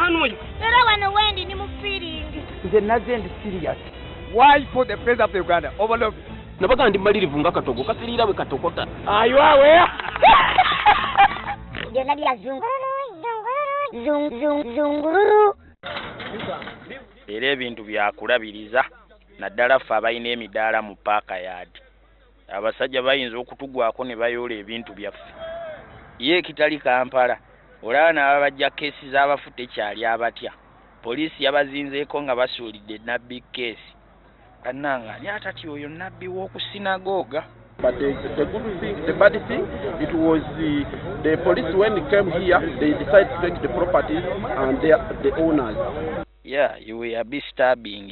Ani oyo? Era wano wendi ni mu feeling. Nze nazze ndi serious. Why for the president of Uganda? Overlook. Nabaga ndi malirivu nga katogo kasiriira bwe katokota. Are you aware? Byonna bya zungururu, zung, zung, zungururu. Era ebintu byakulabiriza naddala ffe abalina emidaala mu paaka yaadi. Abasajja bayinza okutugwako ne bayoola ebintu byaffe. Ye ekitali Kampala, olaba n'ababajja keesi z'abafu tekyali abatya. Poliisi yabazinzeeko nga basuulidde Nabbi keesi. Bannange ani atatya oyo Nabbi w'oku sinagooga? But the good thing, the bad thing, it was the police when they came here, they decided to take the properties and the owners. Yeah, you will be stabbing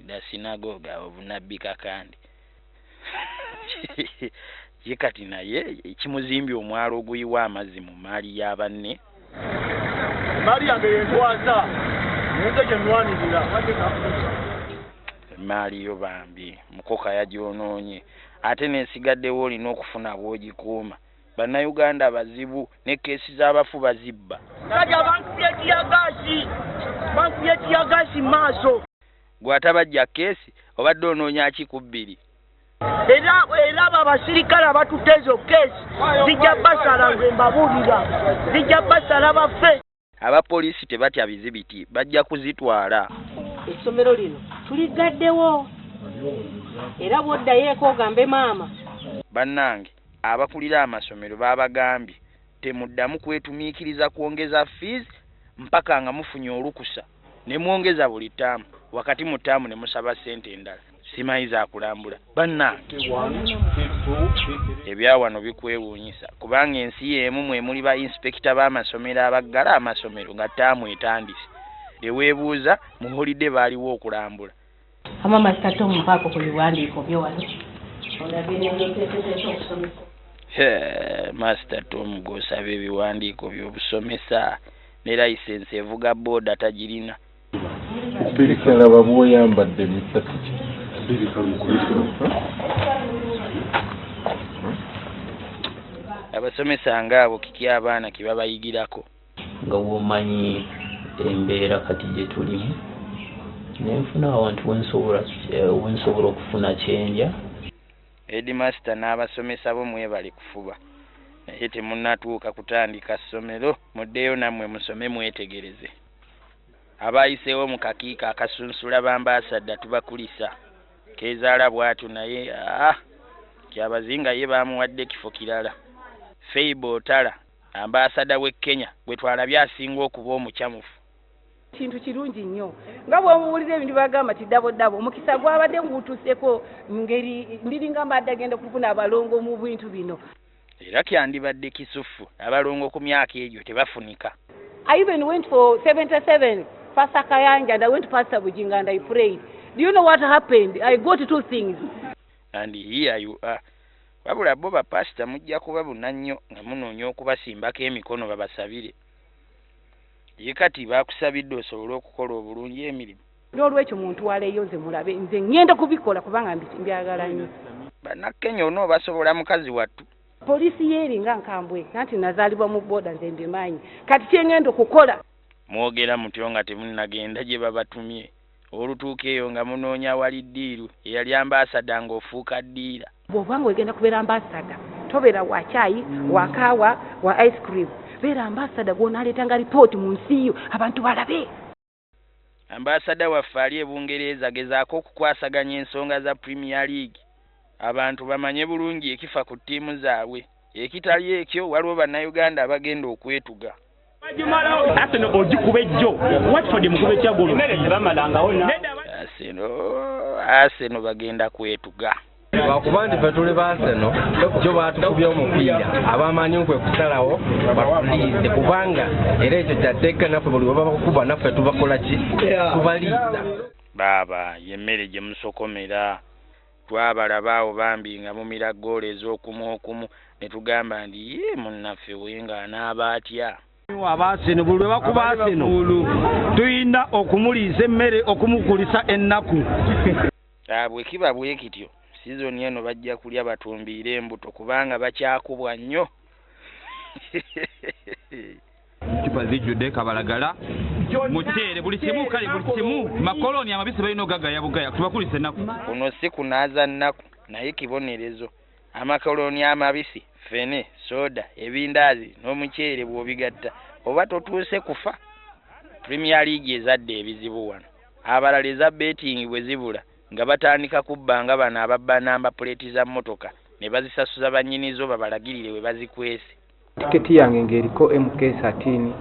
the synagogue of Nabbi Kakande. Ye kati naye kimuzimbye omwalo oguyiwa amazzi mu maali ya banne. Emaali yange yentwaza, nze gye nnwanirira. Emaali yo bambi mukoka yagyonoonye, ate n'esigaddewo olina okufuna bw'ogikuuma. Bannayuganda bazibu ne keesi z'abafu bazibba. Kati bankubye tiyagaasi, bankubye tiyagaasi mu maaso. Gwe atabajja keesi obadde onoonya ki ku bbiri? Era abo abasirikale abatutte ezo keesi zijja basala, nze mbabuulira, zijja basala baffe. Abapoliisi tebatya bizibiti, bajja kuzitwala. Essomero lino tuligaddewo era bw'oddayo eka ogambe maama. Bannange abakulira amasomero baabagambye temuddamu kwetumiikiriza kwongeza fees mpaka nga mufunye olukusa ne mwongeza buli ttaamu, wakati mu ttaamu ne musaba ssente endala. Simanyi za kulambula. Bannange ebya wano bikwewuunyisa kubanga ensi y'emu mwe muli ba inspector b'amasomero abaggala amasomero nga ttaamu etandise. Ne weebuuza mu holiday baaliwo okulambula. Ama Master Tom mpaako ku biwandiiko byo wano. Olabye n'ebyoteeteteesa okusomesa. Master Tom gw'osaba ebiwandiiko by'obusomesa ne layisensi evuga booda tagirina. Laba bw'oyambadde misati ki? Abasomesa ng'abo kiki abaana kye babayigirako? Nga bw'omanyi embeera kati gye tulimu, ne nfuna awantu wensobola okufuna kyendya. Headmaster n'abasomesa bo mwebale kufuba, naye temunnatuuka kutandika ssomero, muddeyo nammwe musome mwetegereze. Abayiseewo mu kakiiko akasunsula b'ambaasada tubakulisa. Keezaala bw'atyo naye Kyabazinga ye baamuwadde kifo kirala. Feibo Otala ambaasada w'e Kenya gwe twalabye asinga okuba omukyamufu. Kintu kirungi nnyo nga bw'omuwulira ebintu bagamba ti ddabo ddabo, omukisa gwabadde ngutuuseko ngeri ndiringa mbadde agenda okufuna abalongo mu bintu bino. Era kyandibadde kisufu abalongo ku myaka egyo tebafunika. I even went for 77 Pastor Kayanja and I went to Pastor Bujinga and I prayed. Do you know what happened? I got two things. And here you are. Wabula bo bapasita mujja kuba buna nnyo nga munoonya okubasimbako emikono babasabire. Ye kati baakusabidde osobole okukola obulungi emirimu. N'olwekyo muntwaleyo nze mulabe, nze ŋŋenda kubikola kubanga mbyagala nnyo. Bannakenya onoobasobola mukazi wattu. Poliisi yeeri nga nkambwe, anti nazaalibwa mu booda nze mbimanyi. Kati kye ŋŋenda okukola. Mwogera mutyo nga temunnagenda gye babatumye. Olutuuka eyo nga munoonya wali ddiiru eyali ambaasada ng'ofuuka ddiira. Bw'oba ng'ogenda kubeera ambaasada, tobeera wa caayi, wa kaawa, wa ice cream. Beera ambaasada gw'onaaleetanga lipooti mu nsi yo abantu balabe. Ambaasada waffe ali e Bungereza gezaako okukwasaganya ensonga za Premier League. Abantu bamanye bulungi ekifa ku ttiimu zaabwe. Ekitali ekyo waliwo bannayuganda abagenda okwetuga. Arsenal ogikuba ejjo, Watford mukuba ekyagolo. Arsenal bagenda kwetuga. Lwakuba nti ffe tuli ba Arsenal, jo baatukubye omupiira, abamanyi kwe kusalawo batuliise kubanga era ekyo kyatteeka naffe buli we babakuba naffe tubakola ki? Tubaliisa. Baaba y'emmere gye musokomera. Twabalaba awo bambi nga mumira ggoolo ez'okumu okumu ne tugamba nti ye munnaffe we ng'anaaba atya. Abaaseno buli lwe bakuba Arsenal tulina okumuliisa emmere okumukulisa ennaku. Bwe kiba bwe kityo sizoni eno bajja kulya batumbiire embuto kubanga bakyakubwa nnyo. Ccupa zijjudde kabalagala. Muceere buli kimu, kale buli kimu, makoloni amabisi balina ogagaya bugaya, tubakulisa ennaku. Kuno si kunaaza nnaku, naye kibonerezo. Amakoloni amabisi, ffene, soda, ebindaazi n'omuceere bw'obigatta oba totuuse kufa. Premier League ezadde ebizibu wano. Abalala eza betting bwe zibula nga batandika kubba nga bano ababba namba puleeti za mmotoka ne bazisasuza bannyinizo babalagirire we bazikwese. Tiketi yange ng'eriko MK13,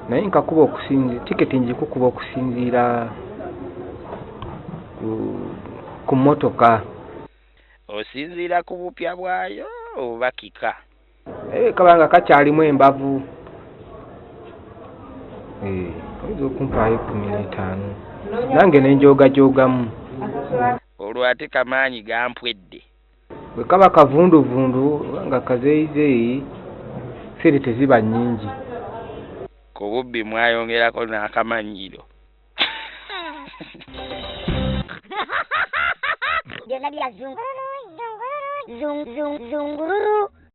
naye nkakuba okusinziira, tiketi ngikukuba okusinziira ku mmotoka. Osinziira ku bupya bwayo oba kika? Kabanga kakyalimu embavu. Oyinza okumpaayo 15 nange ne njoogajoogamu. Olwo ate kamaanyi gampwedde. Bwe kaba kavunduvundu nga kazeeyizeeyi, ssente teziba nnyingi. Ku bubbi mwayongerako n'akamanyiro. Byonna bya zungururu, zungururu, zungururu.